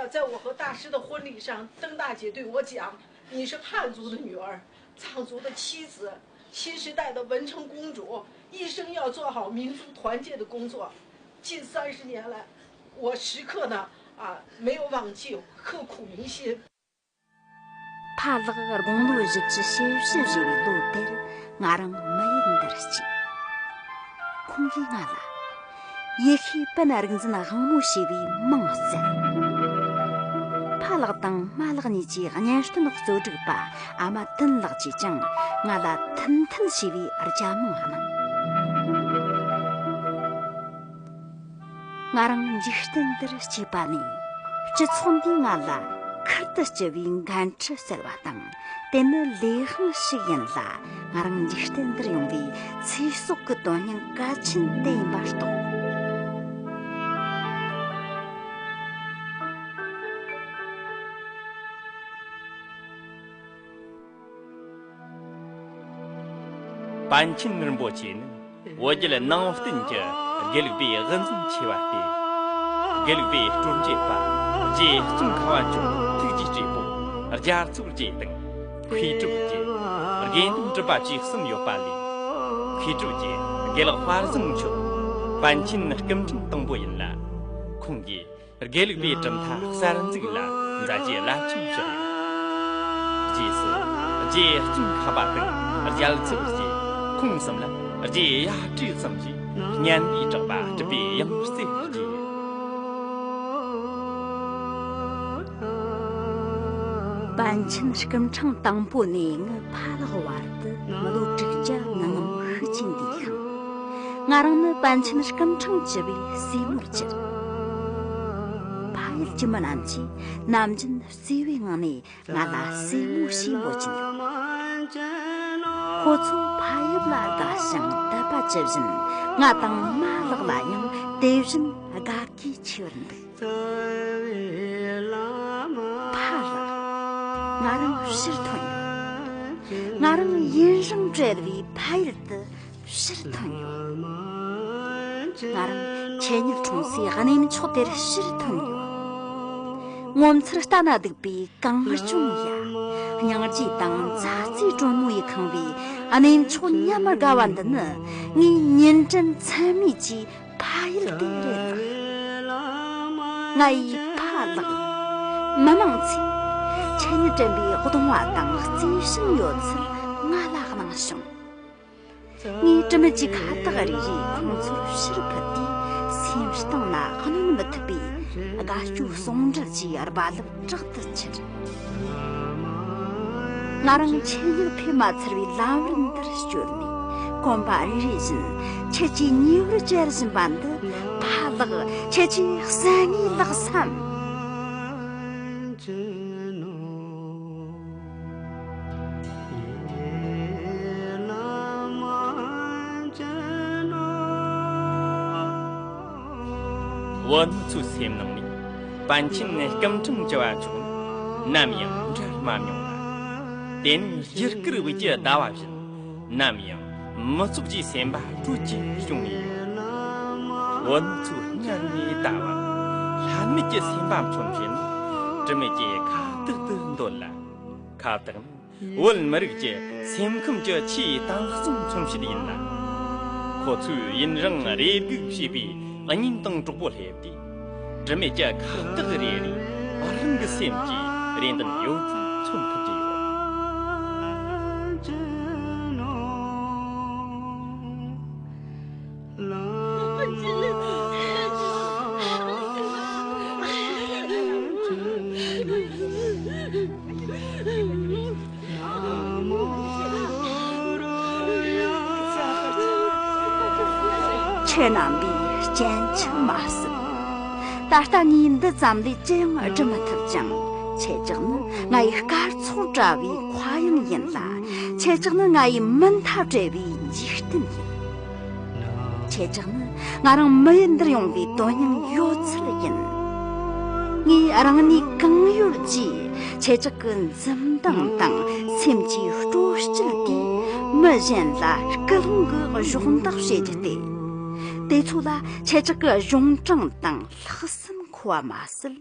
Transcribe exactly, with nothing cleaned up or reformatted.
在我和大师的婚礼上，曾大姐对我讲：“你是汉族的女儿，藏族的妻子，新时代的文成公主，一生要做好民族团结的工作。”近三十年来，我时刻呢，啊，没有忘记，刻骨铭心。 ཕ་ལགས་དགུང་ལོ་བཞི་བཅུ་ཞེ་བཞི་བཞེས་པའི་ལོ་དེར་ང་རང་མི་ཡུལ་འདིར་སྐྱེས། ཁོང་གིས་ང་ལ་ཡེ་ཤུའི་པཎ་རིག་འཛིན་དབང་མོ་ཞེས་པའི་མིང་བསྩལ། ཕ་ལགས་དང་མ་ལགས་གཉིས་ཀྱིས་སྙན་སྟོན་གཙོ་སྒྲིག་པ་ཨ་མ་ཏིན་ལགས་ཀྱིས་ཀྱང་ང་ལ་ཐུན་ཐུན་ཞེས་པའི་རྒྱ་མིང་གནང་། ང་རང་འཇིག་རྟེན་འདིར་སྐྱེས་པ་ནས་སྤྱི་ཚོགས་འདིས་ང་ལ་ཁུར་དུ་ལྕི་བའི་འགན་འཁྲི་བསྩལ་བ་དང་། དེ་ནི་ལས་དབང་ཞིག་ཡིན་ལ། ང་རང་འཇིག་རྟེན་འདིར་ཡོང་བའི་ཚེ་སྲོག་གི་དོན་སྙིང་གལ་ཆེན་དེ་ཡིན་པར་རྟོགས། པཎ་ཆེན་རིན་པོ་ཆེ་ནི་བོད་བརྒྱུད་ནང་བསྟན་གྱི་དགེ་ལུགས་པའི་དབུ་འཛིན་ཆེ་བ་སྟེ། དགེ་ལུགས་པའི་སྲོལ་འབྱེད་པ་རྗེ་ཙོང་ཁ་པ་མཆོག་ཐུགས་རྗེ་སྤྲས་པོ་རྒྱ་མཚོ་རྗེ་དང་། མཁས་གྲུབ་རྗེ། དགེ་འདུན་གྲུབ་པ་བཅས་གསུམ་ཡོད་པ་ལས། མཁས་གྲུབ་རྗེ་དགེ་ལེགས་དཔལ་བཟང་མཆོག་པཎ་ཆེན་སྐུ་ཕྲེང་དང་པོ་ཡིན་ལ། ཁོང་གིས་དགེ་ལུགས་པའི་གྲུབ་མཐའ་གསར་འཛུགས་ལ་མཛད་རྗེས་རླབས་ཆེན་བཞག་ཡོད། རྗེས་སུ་རྗེ་ཙོང་ཁ་པ་དང་རྒྱལ་ཚབ་རྗེ། ཁོང་གསུམ་ལ་རྗེ་ཡབ་སྲས་གསུམ་ཞེས་སྙན་པའི་གྲགས་པ་གྲུབ་པའི་ཡང་རྩེར་རྒྱས། པཎ་ཆེན་སྐུ་ཕྲེང་དང་པོ་ནས་ངའི་ཕ་ལགས་བར་དུ་མི་ལོ་དྲུག་བརྒྱ་མི་ངམ་ཤུགས་ཀྱིས་འདས་ཤིང་། ང་རང་ནི་པཎ་ཆེན་སྐུ་ཕྲེང་བཅུ་པའི་སྲས་མོར་གྱུར། ཕ་ཡུལ་གྱི་མི་རྣམས་ཀྱིས་ནམ་རྒྱུན་བརྩེ་བའི་ངང་ནས་ང་ལ་སྲས་མོ་ཞེས་འབོད་ཀྱིན་ཡོད། ཁོ་ཚོ་ཕ་ཡུལ་ལ་དགའ་ཞིང་དད་པ་ཇི་བཞིན་ང་དང་མ་ལགས་ལ་ཡང་དེ་བཞིན་དགའ་གུས་ཆེ་བར་འདུག་ཕ་ལགས། ང་རང་ཕྱིར་ཐོན་ཡོད། ང་རང་ཡུན་རིང་བྲལ་བའི་ཕ་ཡུལ་དུ་ཕྱིར་ཐོན་ཡོད། ང་རང་ཆེད་གཉེར་འཁྲུངས་སའི་གནས་མཆོག་དེར་ཕྱིར་ཐོན་ཡོད། ངོ་མཚར་ལྟ་ན་སྡུག་པའི་གངས་ལྗོངས་ཡ། སྙིང་རྗེ་དང་མཛའ་བརྩེ་དྲོན་མོ་ཡིས་ཁེངས་པའི་གནས་མཆོག་ཉམས་དགའ་བ་འདི་ནི་ངའི་ཉིན་དྲན་ཚད་མེད་ཀྱི་ཕ་ཡུལ་དེ་རེད་ལགས། ང་ཡི་ཕ་ལགས། མི་མང་ཚོས་ཁྱེད་ཉིད་དྲན་པའི་གདུང་བ་དང་བརྩེ་ཞེན་ཡོད་ཚུལ་ང་ལ་གནང་བྱུང་། ངས་དྲི་མེད་ཀྱི་ཁ་བཏགས་རེ་རེ་ཁོང་ཚོར་ཕྱིར་ཕུལ་དུས། སེམས་གཏིང་ན་གནོན་མི་ཐུབ་པའི་དགའ་སྐྱོ་ཟུང་འབྲེལ་གྱི་རྦ་རླབས་དྲག་ཏུ་འཕྱུར། ང་རང་ཆེད་ཡུལ་ཕེབས་མ་ཚར་བའི་ལམ་བར་འདིར་བསྐྱོད་ནས། གོམ་པ་རེ་རེ་བཞིན་ཁྱེད་ཀྱི་ཉེ་བར་བཅར་བཞིན་པ་འདི། ཕ་ལགས། ཁྱེད་ཀྱི་གསང་ངེས་ལགས་སམ། བུ་མོ་ཚོའི་སེམས་ནང་ནས་པཎ་ཆེན་སྐུ་ཕྲེང་བཅུ་བ་མཆོག་ནམ་ཡང་འབྲལ་མ་མྱོང་ལ། དེ་ནི་རྒྱུ་སྐར་དབུས་ཀྱི་ཟླ་བ་བཞིན། ནམ་ཡང་མི་ཚོགས་ཀྱི་སེམས་པ་དྲོད་ཀྱིས་སྐྱོང་ངེས་ཡོད། བུ་མོ་ཚོས་སྔར་ནས་ད་བར་ལྷད་མེད་ཀྱི་སེམས་པ་མཚོན་བྱེད་ནི་དྲི་མེད་ཀྱི་ཁ་བཏགས་དུ་འདོད་ལ། ཁ་བཏགས་ནི་བོད་མི་རིགས་ཀྱི་སེམས་ཁམས་ཀྱི་ཆེས་དྭངས་གཙང་མཚོན་བྱེད་ཡིན་ལ། ཁོ་ཚོས་ཡུན་རིང་རེ་སྒུག་བྱས་པའི་གཉེན་དང་གྲོགས་པོ་སླེབས་དུས། དྲི་མེད་ཀྱི་ཁ་བཏགས་རེ་རེས་རང་གི་སེམས་ཀྱི་རེ་འདུན་ཡོད་ཚད་མཚོན་ཐུབ་ཀྱི་ཡོད། ཁྱེད་རྣམ་པའི་སྤྱན་ཆབ་མ་ཟིན། ད་ལྟ་ངས་འདི་ཙམ་ལས་ཅི་ཡང་སྒྲུབ་མི་ཐུབ་ཅིང་། ཁྱེད་ཅག་ནི་ང་ཡི་སྐར་ཚོགས་བཀྲ་བའི་མཁའ་དབྱིངས་ཡིན་ལ། ཁྱེད་ཅག་ནི་ང་ཡི་མུ་མཐའ་བྲལ་བའི་འཇིག་རྟེན་ཡིན། ཁྱེད་ཅག་ནི་ང་རང་མི་ཡུལ་འདིར་ཡོང་བའི་དོན་སྙིང་ཡོད་ཚད་ཡིན། ངས་རང་ནུས་གང་ཡོད་ཀྱིས་ཁྱེད་ཅག་གི་འཛུམ་མདངས་དང་སེམས་ཀྱི་སྤྲོ་སྐྱིད་ཀྱིས་མི་གཞན་ལ་སྐུལ་སློང་གི་གཞོགས་འདེགས་བྱེད་རྒྱུ་སྟེ། དེ་ཚོ་ལ་ཁྱེད་ཅག་གི་གཞུང་དྲང་དང་ལྷག་བསམ་མཁོ་བ་མ་ཟད།